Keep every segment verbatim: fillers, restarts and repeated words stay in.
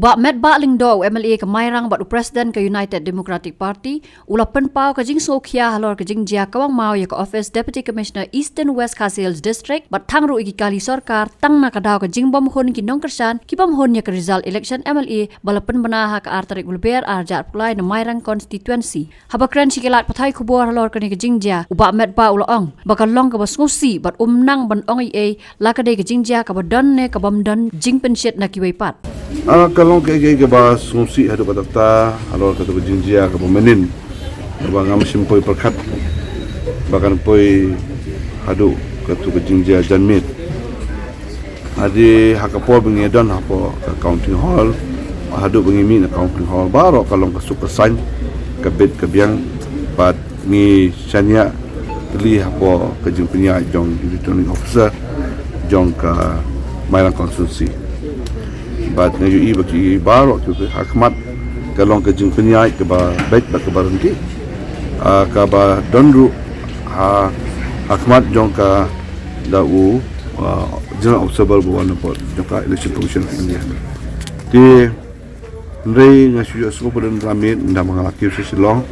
Bah Metbah Lyngdoh, u M L A ka Mairang bad u President ka United Democratic Party, u la pynpaw ka jingsngewkhia halor ka jingjia kawang maw ïa ka office Deputy Commissioner Eastern West Khasi Hills District bad thang ruh ïa ki kali sorkar tang na ka daw ka jingbymhun ki nongkyrshan ki bymhun ïa ka result election M L A ba la pynbna ha ka ar tarik u Lber ar hajar arphew lai na Mairang constituency. Haba kren sha ki lad pathai khubor halor kane ka jingjia, u Bah Metbah u la ong ba ka long kaba sngewsih bad um nang ban ong ei ei la ka dei ka jingjia kaba don ne ka bym don jingpynshit na kiwei pat. Ah, ka long kaei kaei kaba sngewsih haduh katta katta halor katu ka jingjia kaba mynnin, kaba ngam shym poi pyrkhat ba kan poi haduh katu ka jingjia janmiet. Hadien ha ka por ba ngi don hapoh ka counting hall, haduh ba ngi mih na counting hall, baroh ka long ka suk ka saiñ, ka bit ka biang, bad ngi shaniah tylli hapoh ka jingpynïaid jong returning officer jong ka Mairang constituency. Bad nga ïohi ba ki baroh ki ha khmat ka long ka jingpynïaid kaba beit bad kaba ryntih, ah, kaba don ruh ha, ha khmat jong ka da u, uh, General Observer ba wan na pdeng jong ka Election Commission of India. Te hynrei nga shu ïohsngew ba don ka miet ynda ma nga la kiew sha Shillong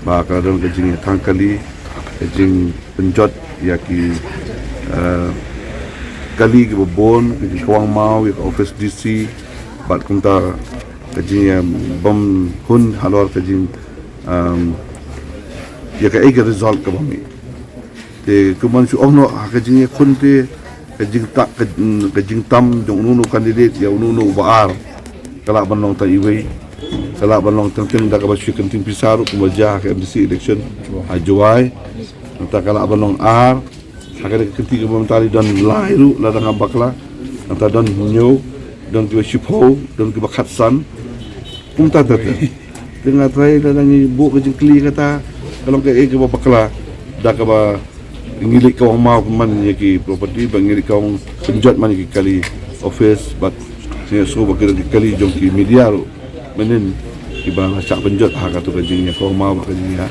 ba ka la don ka jingïathang kali, ka jingpynjot ïa ki, uh, kali kiba bun, ka jingkawang maw ïa ka office D C, bad kumta ka jingïabymhun halor ka jing, um, ïa kaei ka result kaba mih. Te kumban shu ong noh ha ka jingïakhun te ka jingta-, ka, ka jingtam jong uno uno u candidate ïa uno uno uba ar ka lah ban long tang iwei, ka lah ban long tang teng da kaba shu kynting pisa ruh kumba jia ha ka M D C election ha Jowai. Nangta ka lah ban long ar ha kane ka kynti kaba mynta don lai ruh lada ngam bakla. Nangta don hynñiew, don kiba shiphew, don kiba khatsan. Kumta ta ta. Te nga trai lada ngi buh ka jingkylli kata ka long kaei kaba bakla da kaba ngi leit kawang maw man ïa ki property, ba ngi leit kawang pynjot man ïa ki kali office, bad ngi sngewbha ki don ki kali jong ki media ruh mynnin kiba la shah pynjot ha katu ka jingïakawang maw bad ka jingïa,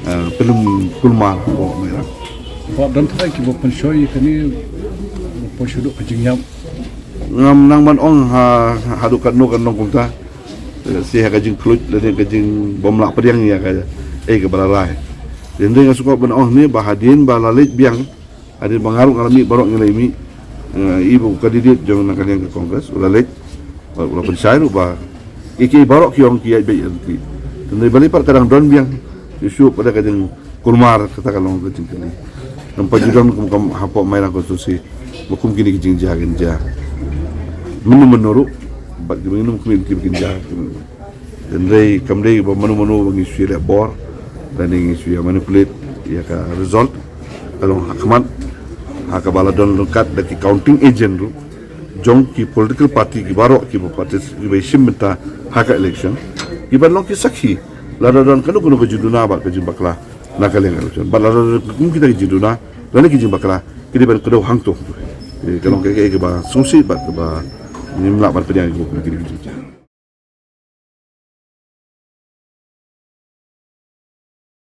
eh, pynlong kulmar hapoh Mairang. Ba don trai kiba pynshoi ïa kane, ba pynshoi ka jingïap. Ngam nang ban ong ha, haduh katno kan long kumta. Eh, shi ha ka jingkhluit lane ka jingbymlah pdiang ïa kaei kaba la rai. Te hynrei nga sngewbha ban ong hangne ba hadien ba la leit biang, hadien ba nga ruh nga la mih, baroh ngi la mih, eh, i ba u candidate jong na ka liang ka Congress u la leit, u la pynshai ruh ba ki, ki baroh ki ong ki ïaid beit ïaid lynti. Te hynrei balei pat ka dang don biang shuh shuh pat da ka jing kulmar kata ka long ka jingkylli. Namar ba ju don kum, kum hapoh Mairang constituency ba kum kine ki jingjia kin jia. Mynno mynno ruh bad ki ba ngi nym kmen ki ba kin jia. Hynrei kam dei ba mynno mynno ba ngi shu ïaleh bor lane ngi shu ïa manipulate ïa ka result. Ka long ha khmat ha kaba la don ryngkat da ki counting agent ruh jong ki political party ki baroh kiba participate, kiba shim bynta ha ka election, kiban long ki sakhi lada don kano kano ka jingduna bad ka jingbakla na ka liang election. Bad lada don kum kita ki jingduna lane ki jingbakla, ki dei ban kdew hangto. Eh, ka long kaei kaei kaba sngewsih bad kaba ngim lah ban pdiang ïa ka kum kine ki jingjia.